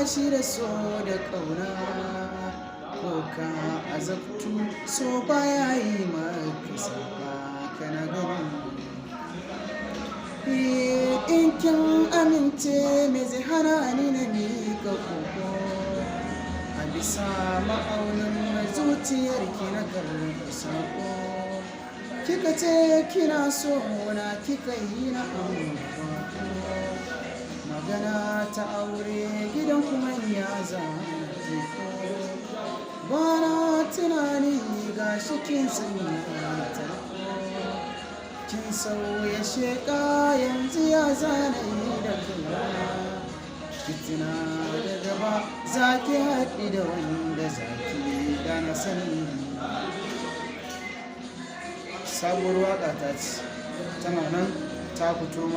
shi da so da ƙauna. Ko ka azabtu, so baya yi maka saba kana gani. In kin amince, me zai hana ni na miƙa koko? A bisa ma'aunin zuciyarki na karɓi sako. Kika ce kina so na, kika yi na magana ta aure, gidan kuma ya zana ko ba na tunani. Ga shi kin sanya tarko, kin sauya sheka, yanzu ya zana yi da kaina? Fitina da gaba za ki haɗi da wanda za ki da na sani. Sabuwar waƙa ta ce, tana nan ta fito ma.